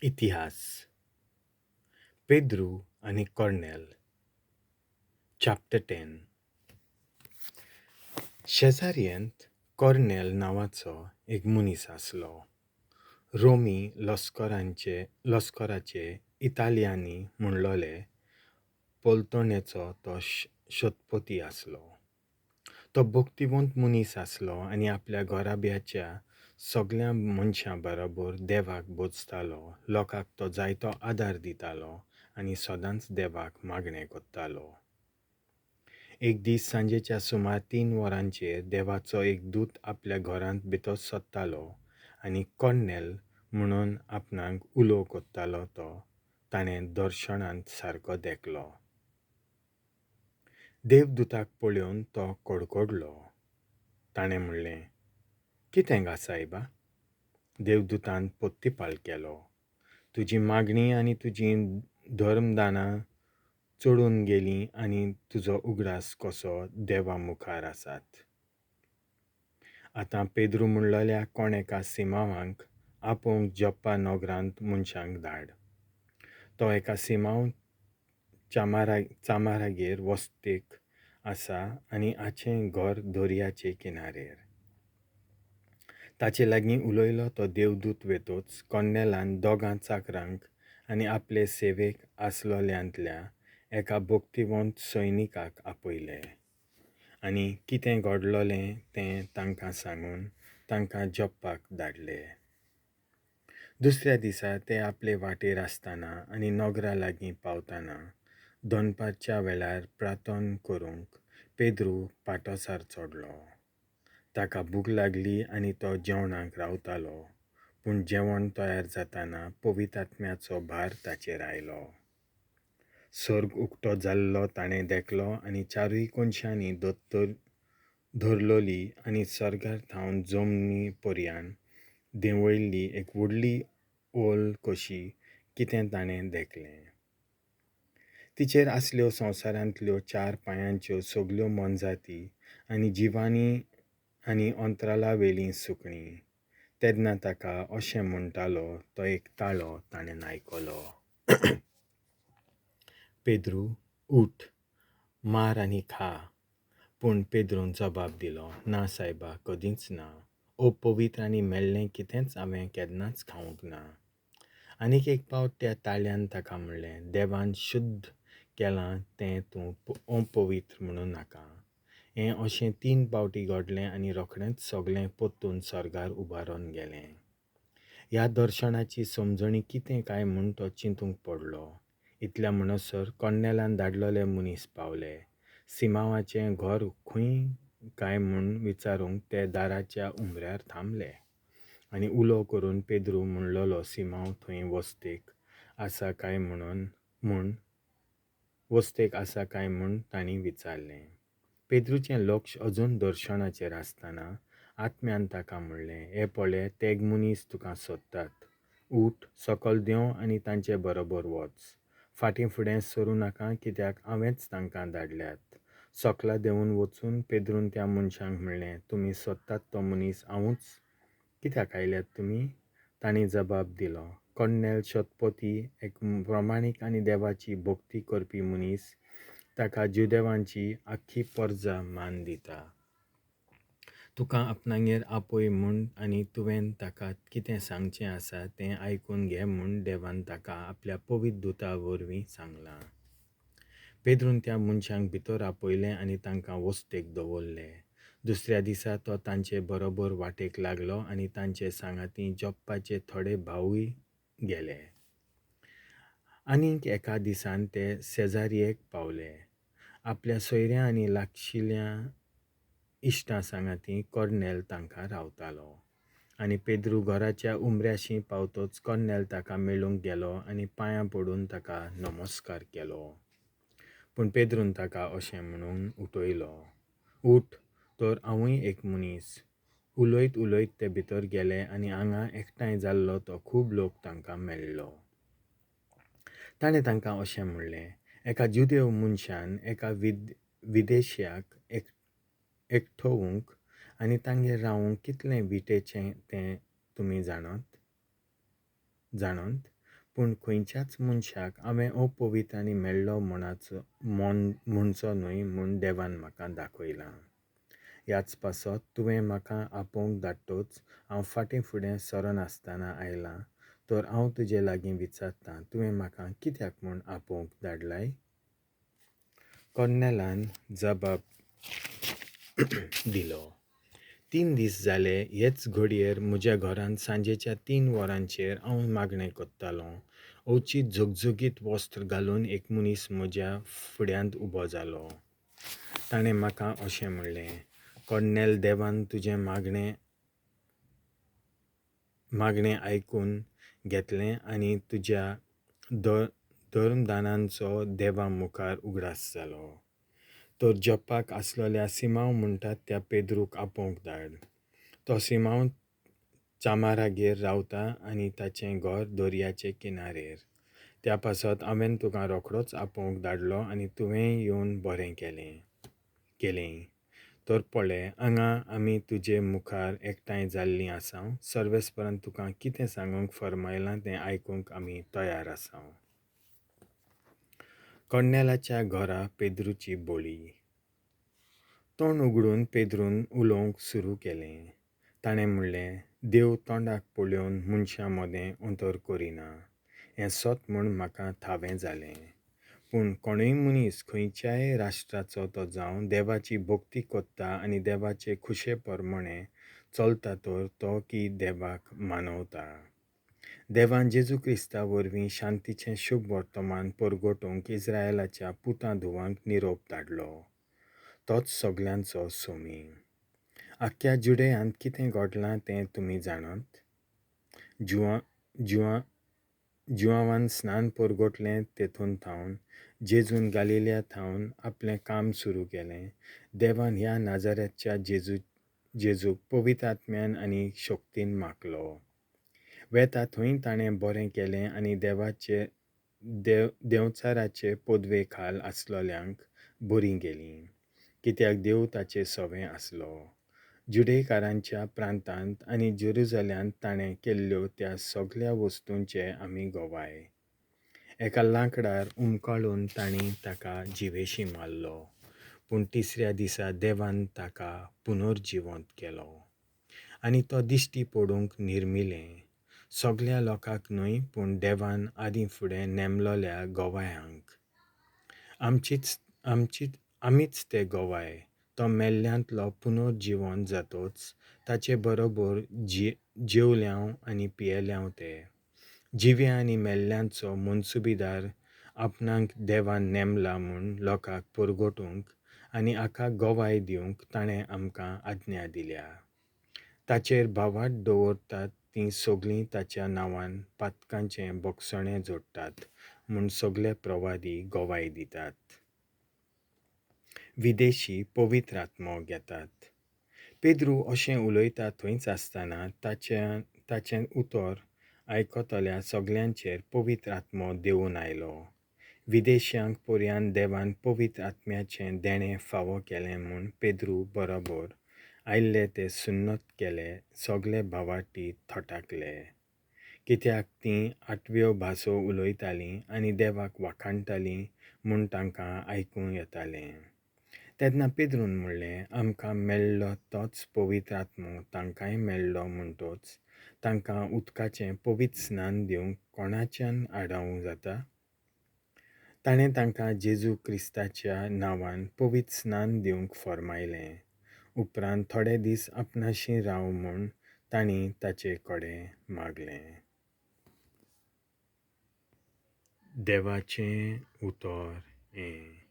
इतिहास. पेद्रू आनी Cornell. Chapter 10. शेजाऱ्यांत Cornell नांवाचो एक मनीस आसलो. रोमी लश्कराचे इतालियानी म्हणलोले पलतणेचो तो शतपती आसलो. तो भक्तिवंत मनीस आसलो आनी आपल्या घराब्याच्या सगळ्या मनशां बरोबर देवाक भजतालो. लोकांक तो जायतो आदार दितालो आनी सदांच देवाक मागणें करतालो. एक दीस सांजेच्या सुमार 3 वरांचेर देवाचो एक दूत आपल्या घरांत भितर सरतालो आनी कॉर्नेल म्हणून आपणाक उलो करतालो तो ताणें दर्शनांत सारको देखलो. देवदूताक पळोवन तो कडकडलो. ताणें म्हणलें, कितें गा सायबा? देवदूतान पोत्तीपाल केलो, तुजी मागणी आनी तुजीं धर्मदानां चडून गेलीं आनी तुजो उगडास कसो देवा मुखार आसात. आतां पेद्रू म्हणलोल्या कोण एका सिमांवाक आपोवंक जप्पा नगरांत मनशांक धाड. तो एका सिमांव चामारागेर वस्तेक आसा आनी हाचें घर दर्याचे किनारेर. ताचे लागीं उलयलो तो देवदूत वेतोच कॉर्नेलान 2 चाकरांक आनी आपले सेवेक आसलोल्यांतल्या एका भक्तिवंत सैनिकाक आपयले आनी कितें घडलोलें तें तांकां सांगून तांकां जप्पाक धाडले. दुसऱ्या दिसा ते आपले वाटेर आसतना आनी नगरा लागीं पावतना दनपारच्या वेळार प्रार्थना करूंक पेद्रू पाटोसार चडलो. ताका भूक लागली आनी तो जेवणाक रावतालो, पूण जेवण तयार जातना पवित्र आत्म्याचो भार ताचेर आयलो. सर्ग उक्तो जाल्लो ताणें देखलो आनी चारूय कोनशांनी दोतोर धरलोली आनी सर्गार थावन जमनी पर्यान देंवयल्ली एक व्हडली ओल कशी कितें ताणें देखलें. तिचेर आसल्यो संवसारांतल्यो 4 पांयांच्यो सगल्यो मोनजाती आनी जिवानी आनी अंतराळावेलीं सुकणीं. तेन्ना ताका अशें म्हणटालो तो एक ताळो ताणें आयकलो, पेद्रू, उठ, मार आनी खा. पूण पेद्रून जबाब दिलो, ना सायबा, कदींच ना. अपवित्र आनी मेल्लें कितेंच हांवें केन्नाच खावंक ना. आनीक एक पावट त्या ताळ्यान ताका म्हणलें, देवान शुद्ध केलां तें तूं अपवित्र म्हणूं नाका. हें अशें 3 पावटी घडलें आनी रोखडेंच सगळें परतून सर्गार उबारून गेलें. ह्या दर्शनाची समजणी कितें काय म्हूण तो चिंतूंक पडलो. इतल्या म्हणसर कॉर्नेलान धाडलोले मनीस पावले. सिमांवाचें घर खंय काय म्हूण विचारूंक ते दाराच्या उमऱ्यार थांबले आनी उलो करून पेद्रू म्हणलोलो सिमांव थंय वस्तेक आसा काय म्हूण वस्तेक आसा काय म्हूण तांणी विचारलें. पेद्रूचें लक्ष अजून दर्शनाचेर आसतना आत्म्यान ताका म्हणलें, हे पळय, तेग मनीस तुका सोदतात. उठ, सकल देंव आनी तांचे बरोबर वच. फाटीं फुडें सरूं नाका, कित्याक हांवेंच तांकां धाडल्यात. सकला देंवून वचून पेद्रून त्या मनशांक म्हणलें, तुमी सोदतात तो मनीस हांवूच. कित्याक आयल्यात तुमी? तांणी जबाब दिलो, कॉर्नेल शतपती एक प्रमाणीक आनी देवाची भक्ती करपी मनीस, ताका जुदेवांची आख्खी परजा मान दिता. तुका आपणागेर आपय म्हूण आनी तुवें ताका कितें सांगचें आसा तें आयकून घे म्हूण देवान ताका आपल्या पवित्र दुता वरवीं सांगलां. पेद्रून त्या मनशांक भितर आपयलें आनी तांकां वस्तेक दवरले. दुसऱ्या दिसा तो तांचे बरोबर वाटेक लागलो आनी तांचे सांगाती जप्पाचे थोडे भावूय गेले. आनीक एका दिसान ते शेजारयेक पावले. आपल्या सोयऱ्या आनी लागशिल्ल्या इश्टां सांगाती कॉर्नेल तांकां रावतालो. आनी पेद्रू घराच्या उमऱ्याशी पावतोच कॉर्नेल ताका मेळूंक गेलो आनी पांयां पडून ताका नमस्कार केलो. पूण पेद्रून ताका अशें म्हणून उठयलो, उठ, तर हांवूय एक मनीस. उलयत उलयत ते भितर गेले आनी हांगा एकठांय जाल्लो तो खूब लोक तांकां मेळ्ळो. ताणें तांकां अशें म्हणलें, एका जुदेव मनशान एका विदेशियाक एकठोवंक आनी तांगेर रावूंक कितलें विटेचें तें तुमी जाणत? पूण खंयच्याच मनशाक हांवें अपवित्र आनी मेल्लो म्हणाचो म्हणचो न्हय म्हूण देवान म्हाका दाखयलां. ह्याच पासत तुवें म्हाका आपोवंक धाडटच हांव फाटीं फुडें सरनासतना आयलां. तर हांव तुजे लागीं विचारतां, तुवें म्हाका कित्याक म्हूण आपोवंक धाडलाय? कोर्नेलान जबाब दिलो, 3 दीस जाले हेच घडयेर म्हज्या घरांत सांजेच्या 3 वरांचेर हांव मागणें करतालों. अवचीत झगझगीत वस्त्र घालून एक मनीस म्हज्या फुड्यांत उबो जालो. ताणें म्हाका अशें म्हणलें, कोर्नेल, देवान तुजें मागणें आयकून घेतलें आनी तुज्या धर्मदानांचो देवा मुखार उगडास जालो. तर जप्पाक आसलेल्या सिमांव म्हणटात त्या पेद्रूक आपोवंक धाड. तो सिमांव चामारागेर रावता आनी ताचें घर दर्याचे किनारेर. त्या पासत हांवें तुका रोखडोच आपोवंक धाडलो आनी तुवें येवन बरें केलें. तर पळय, हांगा आमी तुजे मुखार एकठांय जाल्लीं आसांव. सर्वेस्परान तुका कितें सांगूंक फर्मायलां तें आयकूंक आमी तयार आसांव. कोर्नेलाच्या घरा पेद्रूची बोली. तोंड उगडून पेद्रून उलोवंक सुरू केलें. ताणें म्हणलें, देव तोंडाक पळोवन मनशां मदें अंतर करिना हें सत म्हूण म्हाका थावें जालें. पूण कोणूय मनीस खंयच्याय राष्ट्राचो तो जावं देवाची भक्ती करता आनी देवाचे खुशे प्रमाणें चलता तर तो की देवाक मानवता. देवान जेजू क्रिस्ता वरवीं शांतीचें शुभ वर्तमान परगटूंक इस्रायलाच्या पुतां धुवांक निरोप धाडलो. तोच सगल्यांचो सोमी. आख्ख्या जुडेयांत कितें घडलां तें तुमी जाणात? जुआंवान स्नान परगटलें तेतून थावन जेजून गालिल्या थावन आपलें काम सुरू केलें. देवान ह्या नाजाऱ्याच्या जेजूक पवित्र आत्म्यान आनी शक्तीन मागलो. वेता थंय ताणें बरें केलें आनी देवाचे देंवचाराचे पदवे खाल आसलोल्यांक बरीं गेलीं, कित्याक देव ताचे सवें आसलो. जुडेकारांच्या प्रांतांत आनी जेरुजाल्यांत ताणें केल्ल्यो त्या सगल्या वस्तूंचे आमी गवाय. एका लांकडार उमकाळून तांणी ताका जिवेशी मारलो, पूण तिसऱ्या दिसा देवान ताका पुनर्जिवंत केलो आनी तो दिश्टी पडूंक निर्मिलें. सगल्या लोकांक न्हय, पूण देवान आदीं फुडें नेमलोल्या गवायांक. आमीच ते गवाय. तो मेल्ल्यांतलो पुनर्जिवंत जातोच ताचे बरोबर जेवल्यांव आनी पियेल्यांव ते. जिव्या आनी मेल्ल्यांचो मनसुबीदार आपणाक देवान नेमला म्हूण लोकांक परगटूंक आनी हाका गवाय दिवंक ताणें आमकां आज्ञा दिल्या. ताचेर भावार्थ दवरतात तीं सगळीं ताच्या नांवान पातकांचें बोगसणें जोडटात म्हूण सगळे प्रवादी गवाय दितात. विदेशी पवित्र आत्मो घेतात. पेद्रू अशें उलयता थंयच आसतना ताचें उतर आयकतल्या सगल्यांचेर पवित्र आत्मो देंवून आयलो. विदेशांक पर्यान देवान पवित्र आत्म्याचें देणें फावो केलें म्हूण पेद्रू बरोबर आयिल्ले ते सुन्नत केले सगले भावार्ती थटाकले, कित्याक तीं आठव्यो भासो उलयतालीं आनी देवाक वाखाणटालीं म्हूण तांकां आयकूंक येतालें. तेन्ना पेद्रून म्हणलें, आमकां मेळ्ळो तोच पवित्र आत्मो तांकांय मेळ्ळो म्हणटोच तांकां उदकाचें पवित्र स्नान दिवंक कोणाच्यान आडावंक जाता? ताणें तांकां जेजू क्रिस्ताच्या नांवान पवित्र स्नान दिवंक फर्मायलें. उपरांत थोडे दीस आपणाशी राव म्हूण तांणी ताचे कडेन मागलें. देवाचें उतर हें.